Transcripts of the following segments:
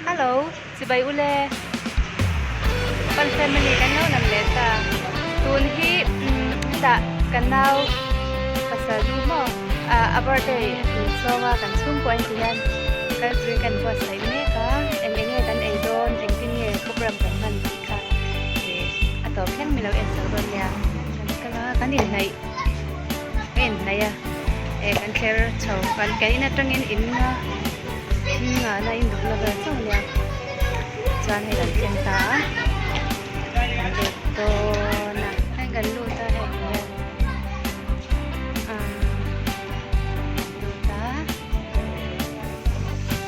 Hello, chibai ule. Pan family kan lo lang leh ta. Tun hi hetah kan nau pasal du maw a birthday tun chhawng a kan chhungkua in ti hian kal turin kan buatsaih mek a. Eng eng nge kan ei dawn, engtin nge program kan hman tih kha a tawp thleng mi lo en chho dawn nia. Kan kal a, kan inhnaih a inhnaih a eh kan thler chho kan kan in atangin in a in nghahna in duhna vel chauh a nia chuan hei kan thleng ta a kan lut dawn a hei kan lut a hei hian ah lut a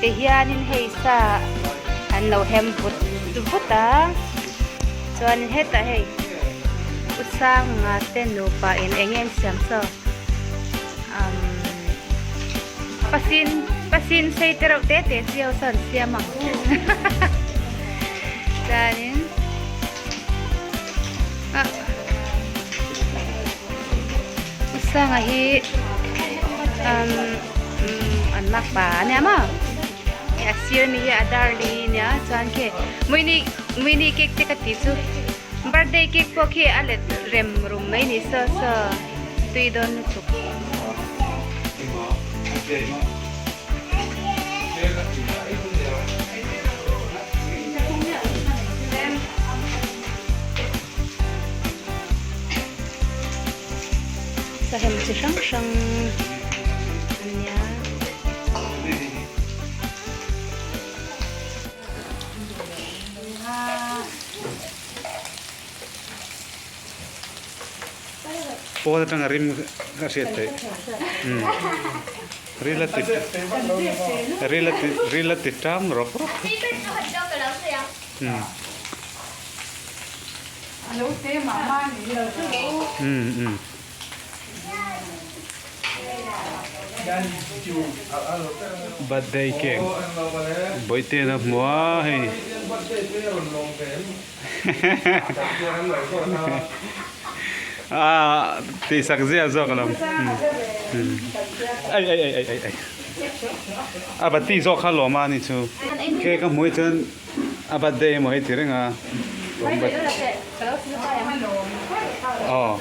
tihianin hei sa an lo hem vut vut a chuanin hetah hei. U Sanga te nupa in eng nge an siam saw umm pasin pasin sei te reuh te te chi ho saw an siam ang chuanin ah U Sanga hi umm an makpa ania maw a sir mi hi a darling ania chuan khi mawini mawini cake te ka tih chu. Birthday cake pawh khi a let rem rum mai ni saw saw tui dawn lutuk. Sahem chi hrang hrang a nia. Pawn atanga rim a hriat theih ril a ti ril a ti ril a ti tam rawk rawk um Birthday cake bawihte an a hmu a hei ah tihsak zia zawk alawm ai ai ai ai ai a bati zawk kha lawm a ni chu cake a hmuh hi chuan a birthday emaw hei ti reng a aw.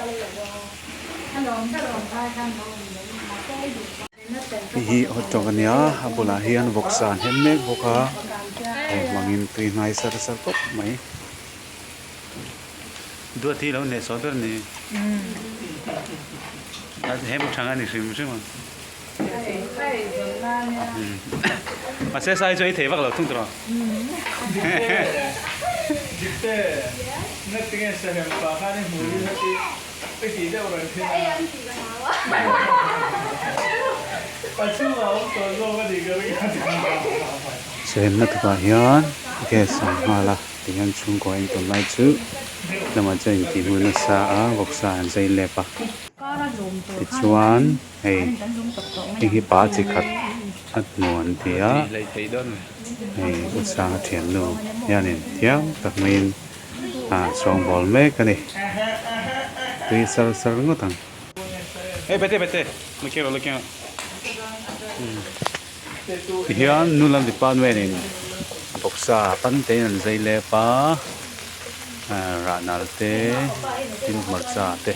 Hei hi hot dog a nia a bulah hian vawksa an hem mek bawk a hei hmangin tui hnai sar sar khawp mai duat hi lo hnehsawh ber a ni a hem thang a ni hrim hrim a mahse sai chu ei thei vak lo thung tawh Chhenna tukah hian gas a nghal a tihian chhungkaw a intawn lai chu lamah chuan intihhmuh nasa a vawksa an zai lep a tichuan hei hei hi pa chi khat a hmu an ti a hei u sanga thiannu hianin thiam tak maiin ah sawngbawl mek a ni tui sar sar ngawt ang. Hey bete bete lake rawh lake rawh tihian nu lam department in vawksa pan te in an zai lep a ah rah nal te tin hmarcha te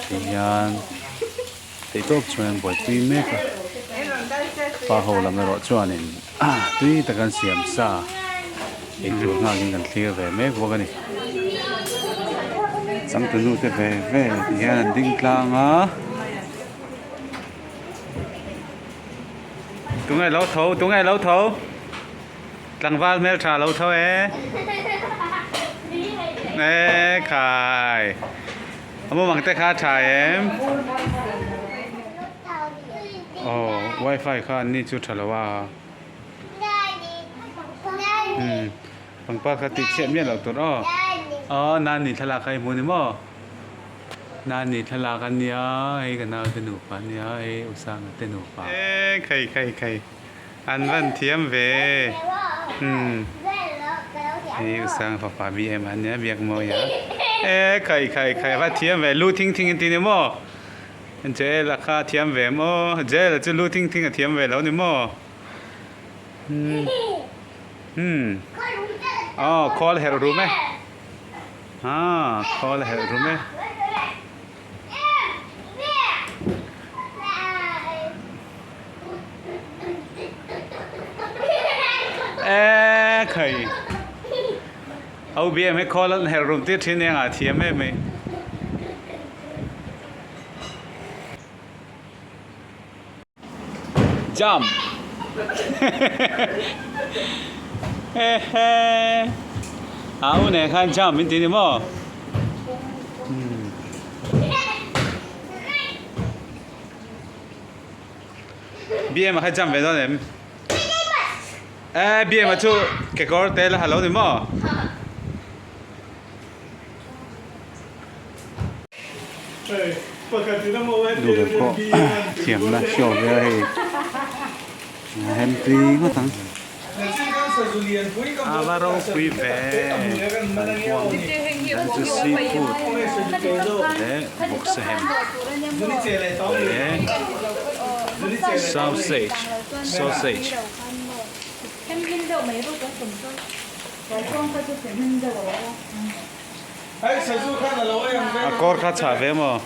tihian theihtawp chuan an buaipui mek a pa ho lam erawh chuanin tui taka an siam sa eitur nghak in kan thlir ve mek bawk a ni changtunu te ve ve ti hian an ding tlang a tunge lo tho tunge lo tho tlangval hmeltha lo tho e e khai a mumang te kha a tha em aw wifi kha an ni chu tha lo a. Umm pangpar kha tih chhiat miah loh tur aw aw nani thlalak kha i hmu ni maw nani thlalak a nia hei ka naute nupa a nia hei u sanga te nupa e khai khai khai an van thiam ve umm hei u sanga fapa bm a nia biak mawi a e khai khai khai a va thiam ve lu thing thing an ti ni maw Jail a kha a thiam ve maw? Jail a chu lu thing thing a thiam ve lo ni maw? Umm. Hmm. Aw khawl herh rum e. Haa khawl herh rum e. E khai. OBM hi khawl an herh rum tir thin eng ah thiam em mai. Jump! Hehe! A u nen khan jump min ti ni maw? BM a kha jump ve dawn em? Eh, BM a chu kekawr te la ha lo ni maw? Duhlo pawh thiamna show vel hei a hem tui ngawt ang. A va ropui ve kaikuang dan chu seafood leh vawksa hem leh sausage sausage. A kawr kha chhah ve maw?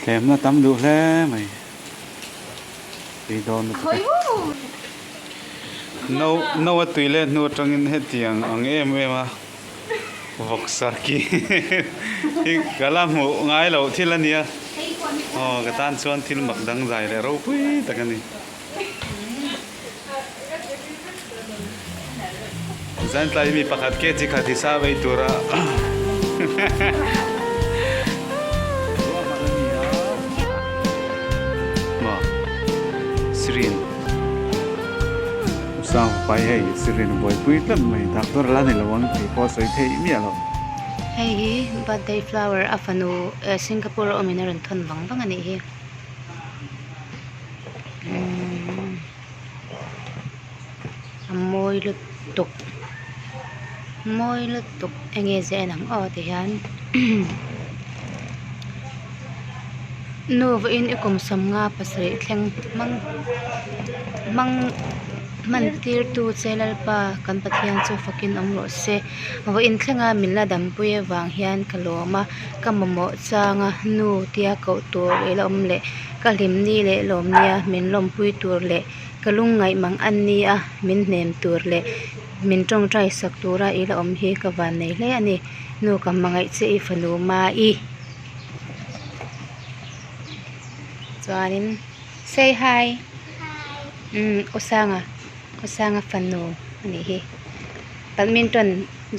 Thlemna tam duh hle mai. Tui dawn lutuk e. No no a tui let hnu atangin hetiang ang em em a vawksa ki hi ka la hmuh ngai loh thil a nia. Aw ka tan chuan thil mak dang zai leh ropui tak a ni. Zantlai mi pakhat kg khat hi sa vei tura maw sirin usang pai hei sirin buaipui tlat mai doctor la ni lo ang tih pawh a sawi theih miah lo. Hei hi birthday flower a fanu Singapore a awmin a rawn thawn vang vang a nih hi. A mawi lutuk mawi lutuk enge zia en ang aw ti hian nu vawiin i kum sawmnga pasarih thleng hmang hmang hman tir tu che lalpa kan Pathian chu fakin awm rawh se vawiin thlenga min la dampui avang hian ka lawm a ka mamawh changa nu tia koh tur ila awm leh. Ka hlimni leh lawmnia min lawmpui tur leh ka lungngaih mang an nia min hnem tur leh min tawngtai sak tura i la awm hi ka van nei hle a ni. Nu ka hmangaih che i fanu Mai. Chuanin say hi. Umm Usanga Usanga fanu a nih hi. Badminton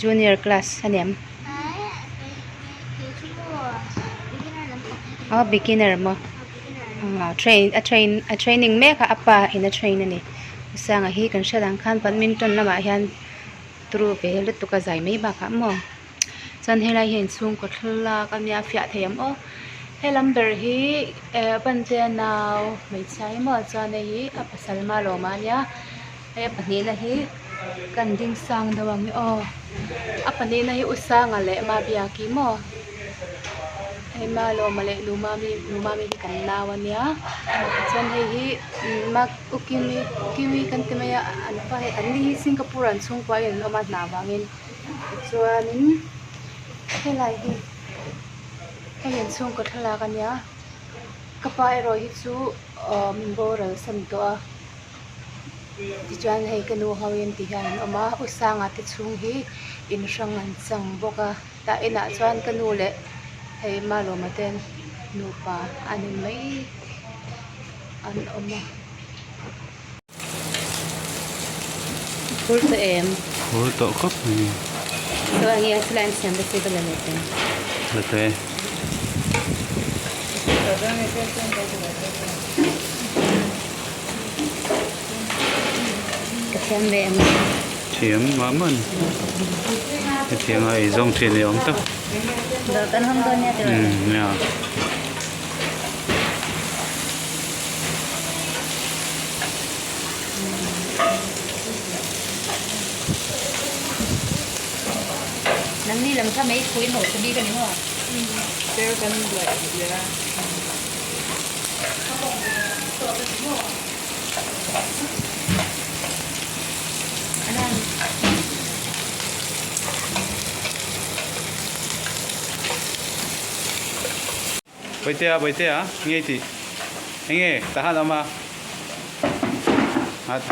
junior class a niam. Aw beginner maw ah train a train a training mek a a pa in a train a ni sanga hi kan hriat ang khan badminton lamah hian turu ve lutuk a zai mai bakah maw chuan helai hi inchhungkaw thlalak a nia a fiah thei ang aw helam ber hi eh bante a nau hmeichhia hi maw chuan hei hi a pasal malawma a nia. Hei a pahnihna hi kan ding sang deuh ang e aw a pahnihna hi u sanga leh mabiaki maw hei malawma leh lumami lumami hi kan nau a nia chuan hei hi u kimi kimi kan ti mai a an pa hei an ni hi singapore an chhungkua in an awm a hna vangin tichuanin helai hi hei an chhungkaw thlalak a nia ka pa erawh hi chu ahh min boral san tawh a. Tichuan hei ka nu ho in ti hian an awm a u sanga te chhung hi in hrang an chang bawk a tah inah chuan ka nu leh hei malawma te nupa an in mai an awm a. Phur tawh em? Phur tawh khawp mai. Chuan nge silai an siam te chu ka la leh teh. La teh. Ka thiam ve em? Thiam mah mah a ni. Hetiang a eizawng thin ni awm tak. Dawr kan hawng dawn nia tiraw? Umm nia. Nangni lam kha mei pui hmuh chu bik a ni maw? Chair kan buaih lia. Bawihtea Bawihtea nge i tih? Enge tah han awm a? At.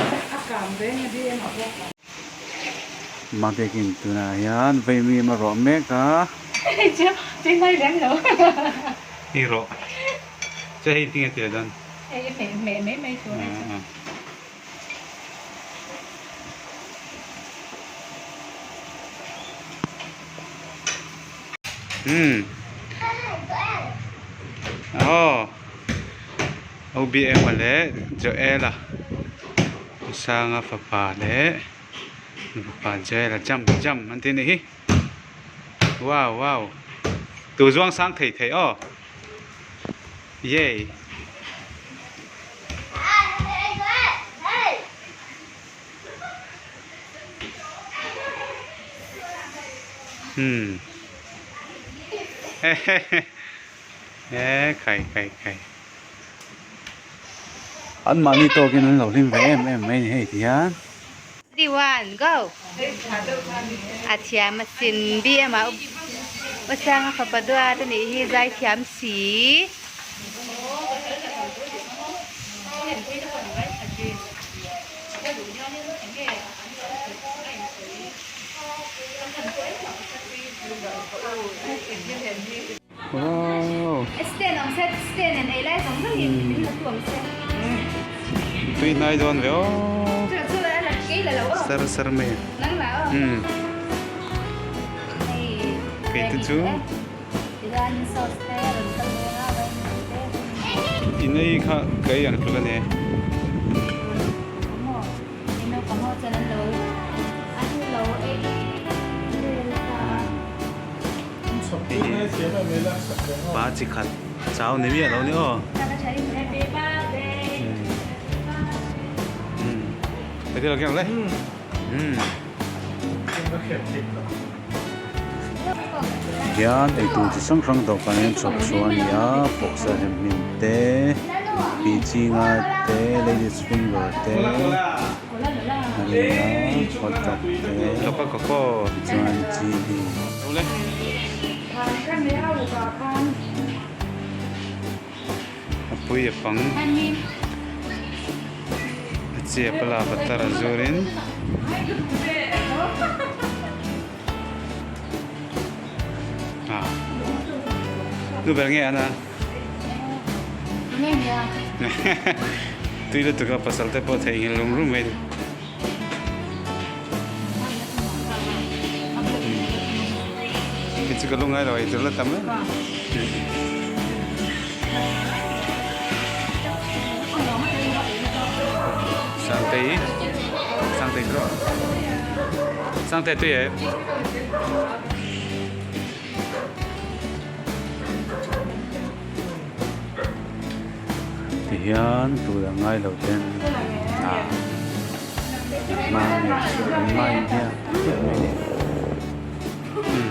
Mabekin tunah hian vaimim a rawh mek a. Hei chu tui mai lem lo. Hei rawh. Che hei tinge tih dawn? Hei i hmeh hmeh mai mai tur hei chu. Umm. Aw. OBM a leh Joel-a Sanga fapa leh fapa Joel-a jump jump an tih a nih hi. Wow wow tu zuang sang thei thei aw yay. Hmm he khai khai khai an mahni tawkin an lo hlim ve em em mai a ni hei ti hian. Three one go a thiam a sin bm ah u sanga fapa duat a nih hi zai thiam si. Wow. Stand awm se stand in ei lai zawng zawng in min la tu awm se. Tui hnai dawn ve aw. Chu chu la la kei la lo aw. Sar sar mai. Nang la aw. Um. Hei. Kei te chu. Tichuan sauce te rawn kal leng a vaiin te. In ei kha ka ei ang tluk a ni. Maw hei naupang ho chuan an lo an lo ei vel ta a. Pa chi khat chau ni miah lo ni aw. Hei thil keng le. Hian eitur chi hrang hrang dawhkan hian chhawp chhuah a ni a vawksa hem hmin te pi chinga te ladies finger te a ni a hot dog te tichuan chili. A pui a pang a chiap a la butter a zurin ah nu ber nge ana tui lutuk a pasal te pawh theihnghilh rum rum mai. Chu ka lungai lo ei tur la tam em. Sangtei Sangtei chu Sangtei tui em. Tihian tur a ngai lo ten ah hma nge chu an hma in hian tih mai a ni.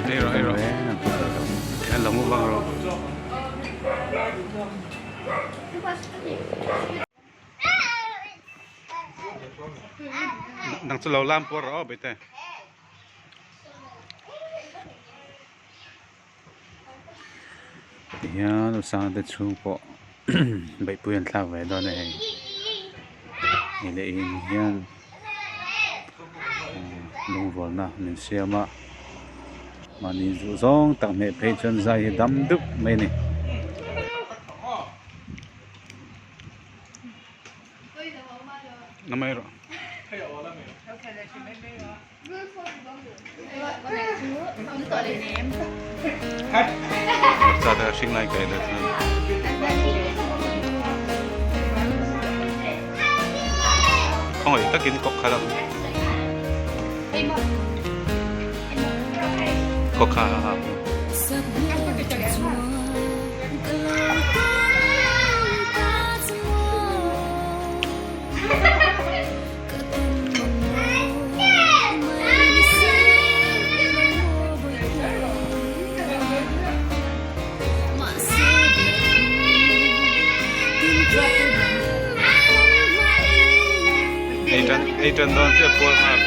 Ei rawh ei rawh en lo vang rawh. Nang chu lo lam puar rawh aw Bawihte. Tihian u Sangte chhung pawh beihpui an thlak ve dawn a hei hei leh in hian lungrualna min siam a mahni duh zawng tak hmeh phei chuan zai hi dam dup mai a ni. Hring lai kai la chuan khawngaih takin kawk kha lam kawk kha ha. Ei tan ei tan dawn chiah puar nghal.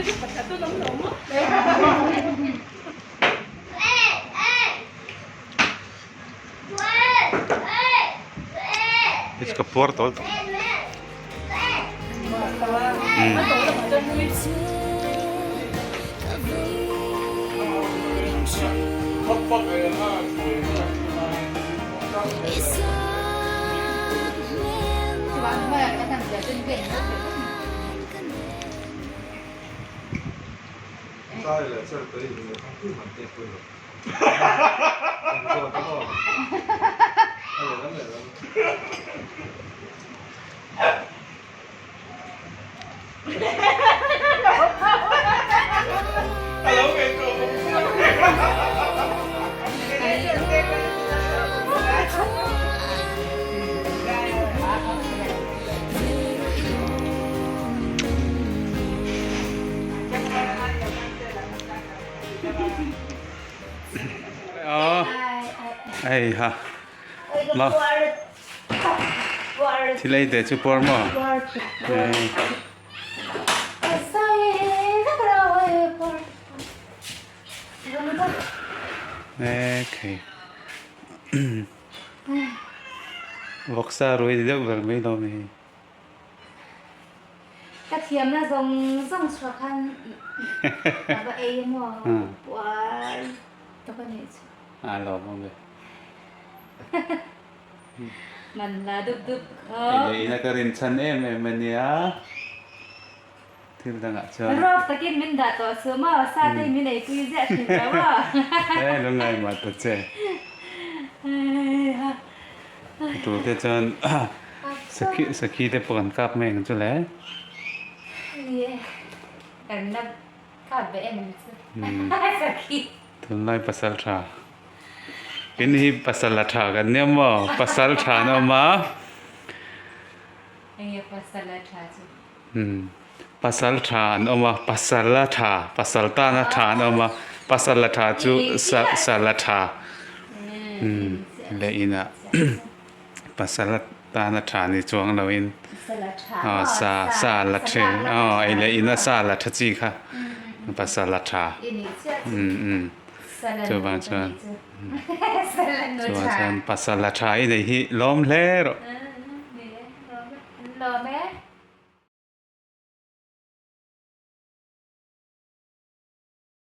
Hei chu ka puar tawl tawh. Hei ha ma thil ei te chu puar maw okay vawksa rui deuh ber mai lo mai. Ka thiamna zawng zawng chhuah khan a va ei emaw puar tak a nih chu. A lawm awm ve. Man la dup dup kha. Ei leh ina ka rin chhan em em a nia. Thil dangah chuan. Rawk takin min dah tawh suh maw, sa te min eipui ziah thin lo maw. E lungngai mah ta che. A tur te chuan sakhi sakhi te pawh kan kap mai ang chu le. Ni e, kan la kap ve em ang chu sakhi. Tunlai pasal tha. In hi pasal la tha kan nia maw, pasal tha an awm a. Enge pasal la tha chu? Umm pasal tha an awm a, pasal la tha, pasal tana tha an awm a, pasal la tha chu sa sa la tha umm leh inah pasal tana tha ni chuang loin aw sa sa la thin aw ei leh ina sa la tha chi kha pasal la tha umm umm chuvang chuan chuvang chuan pasal la tha i nei hi lawm hle rawh.